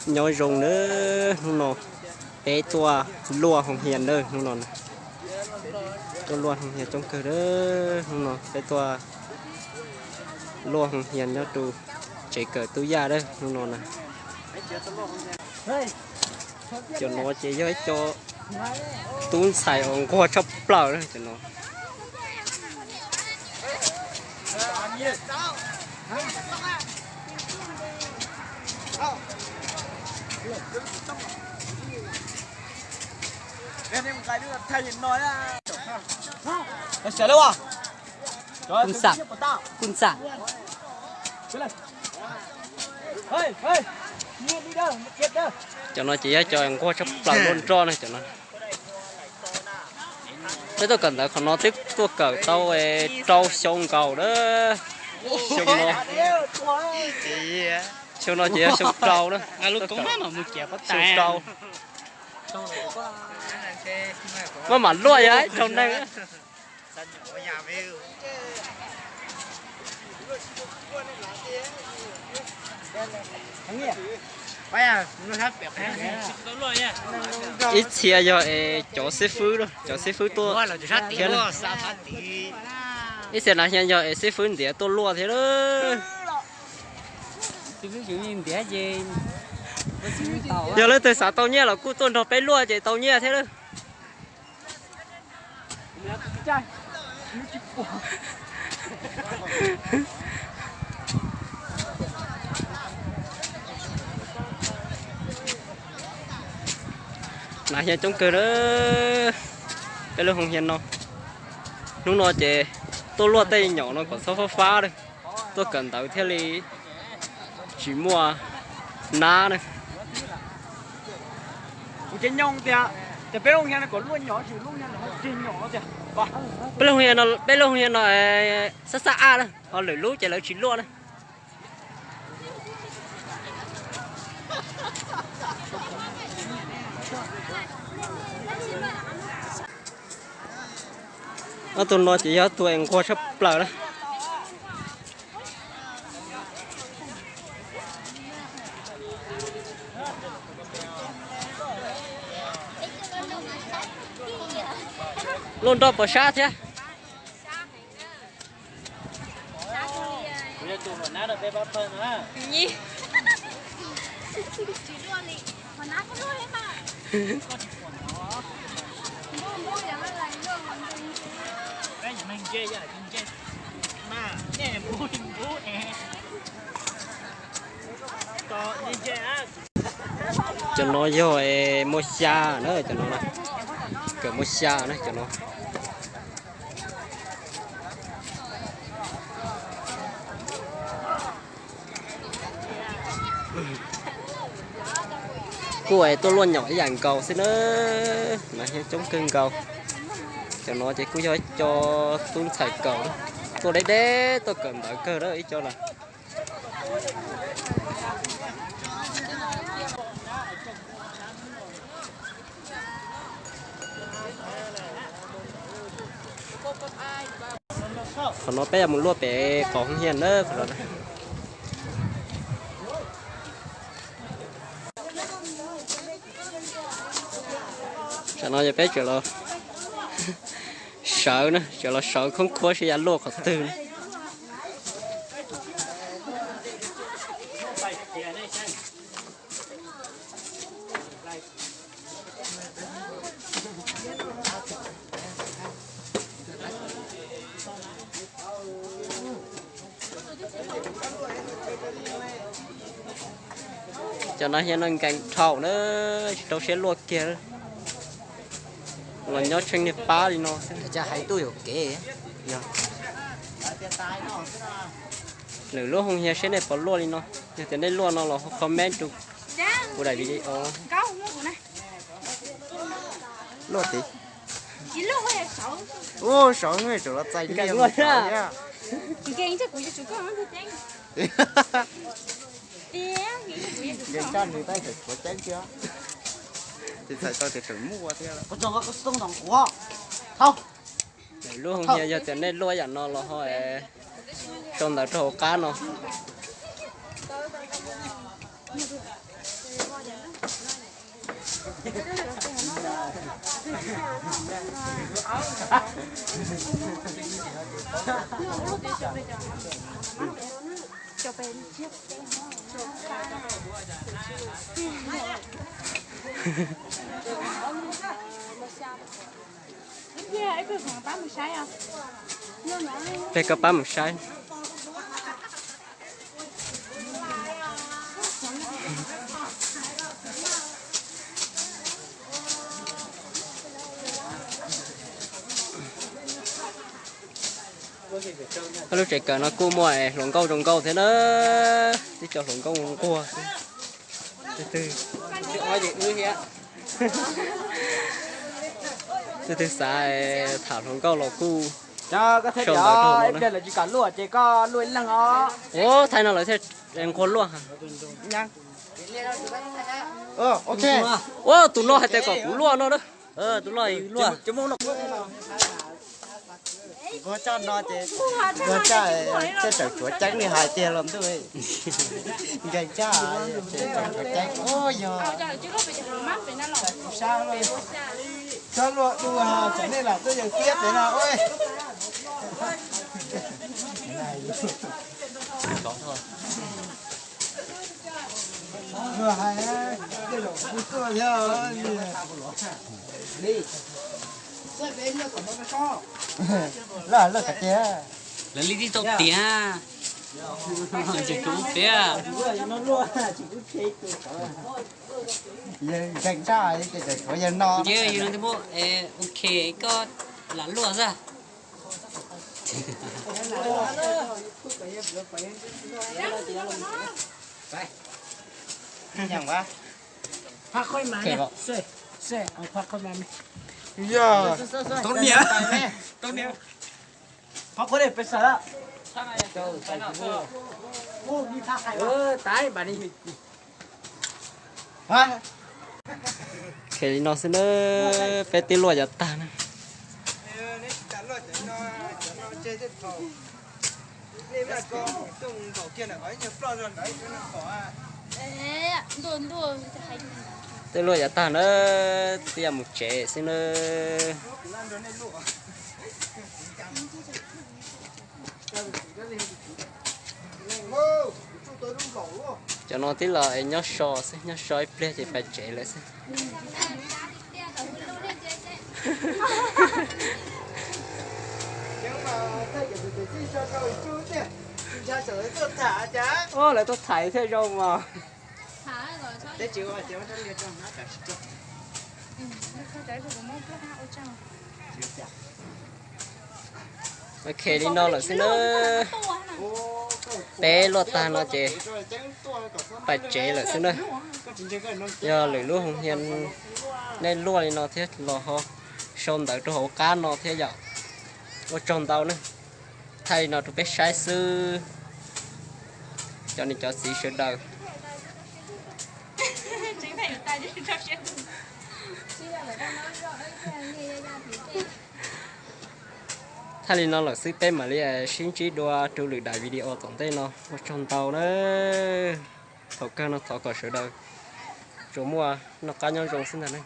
Nyob zoo nawb, hnub no peb tuaj luaj hoo hias nawb, hnub no tuaj luaj hoo hias coob kawg nawb, hnub no peb tuaj luaj hoo hias nyob rau tsev kawm tub yaj nawb, hnub no na. Cov no ces yog ib co tub ntxhais uas nquag tshaj plaws na cov no. Cov no ces yog cov nquag tshaj plaws luaj nroj na cov no. Peb tuaj kawm ntawv qhov no twb tuaj kawm tau rau xyoo nkaus na. Xyoo no, xyoo no ces yog xyoo rau na. Xyoo rau. Maj mam luaj yog ib rau neeg. Ib txhia yog es cov xib fwb, cov xib fwb tuaj thiab. Ib txhia na yog es xib fwb ntiav tuaj luaj thiab. Yog leej twg xav tau nyiaj los kuj tuaj nrog peb luaj ces tau nyiaj thiab lawm. Nas hias coob kawg na. Peb lub hoo hias no, hnub no ces tuaj luaj tej nyom no kom txhob fab fab lawm, tuaj kawm ntawv thiaj li tsis muaj nab na. Peb lub hoo hias no, peb lub hoo hias no xab xab aj na, ho lwm lub ces lawv tsis luaj na. Ob tug no ces yog ob tug es nquag tshaj plaws na. Luaj nroj puas sab thiab? Cov no yog muaj xya na, cov no na, kawm muaj xya na cov no. Kuj es tuaj luaj nyom ib yam nkaus xwb na, mas coob kawg nkaus. Cov no ces kuj yog ib co tub ntxhais kawm, tuaj deb deb tuaj kawm ntawv kawg na ib co na. Qhov no peb yuav mus luaj pem qhov hoob hias na, qhov no. Tam no yog peb tseem los sawv na, tseem los sawv khoob khuab seb yuav luaj qhov twg na. Cov no yog no nkees dhau na, tsis rau siab luaj kiag. Los nyob tsheej niag pab li no xwb. Hais tuj yuam kev. Lwm lub hoo hias seb nej puas luaj li no. Yog tias nej luaj no los comment rau kuv daim video. Luaj tid. Ua saud tsam los txais nyiaj thiab. Nkees tshaj nws tab tseem tshuav ceeb thiab. Tsis txhais tau tias tseem muaj thiab. Lub hoo hias yog tias nej luaj yam no los ho sau ntawv rau hauv qab no. Peb koj pab mus saib. Lub tsev kawm no kuj muaj hluas nkauj zoo nkauj thiab na. Tib co hluas nkauj nquag xwb. Twb twb, twb twb xav tham hluas nkauj los kuj sau ntawv rau no na. Ua thaij no lawv thiaj nquag luaj. Ua tus no hais tias kom kuv luaj no na. Tus no luaj. Nquag tshaj no ces, nquag tshaj tej tseem tshuav ceeb li hais tiag los ntuj. Nkeeg tshaj ces tseem tshuav ceeb ua yog. Txhob luaj dua, tsam nej lam tuaj yawg thiab pem no. Luag hais, tej zaum kuj tuaj thiab. Lawv li tib tau tiag, ces kuv peb. Nkeeg tshaj ces tseem tshuav yawg no. Ces yog no, ok, koj lam luaj xwb. Khe li no xwb na, peb twb luaj yav tag na. Twb luaj yav tag na, twb yuav mus tsev xwb na. Cov no twb los es nyob so xwb, nyob so ib pliag ces pais tsev lawm xwb. Lawv tuaj tham thiaj zoo mas. Ok, li no lawm xwb na. Peb luaj tag no ces pais tsev lawm xwb na. Yog lwm lub hoo hia nej luaj li no thiab los ho sau ntawv rau hauv qab no thiab yom. Ua tsaug ntau na. Thaij li no rau peb saib xwb. Cov niam cov txiv sawv daws. Thaij li no lawm xwb peb mam li sib ntsib dua rau lwm daim video tom ntej no. Ua tsaug ntau na. Thaum kawg no thov kom sawv daws tsuas muaj noj qab nyob zoo xwb ntag ne.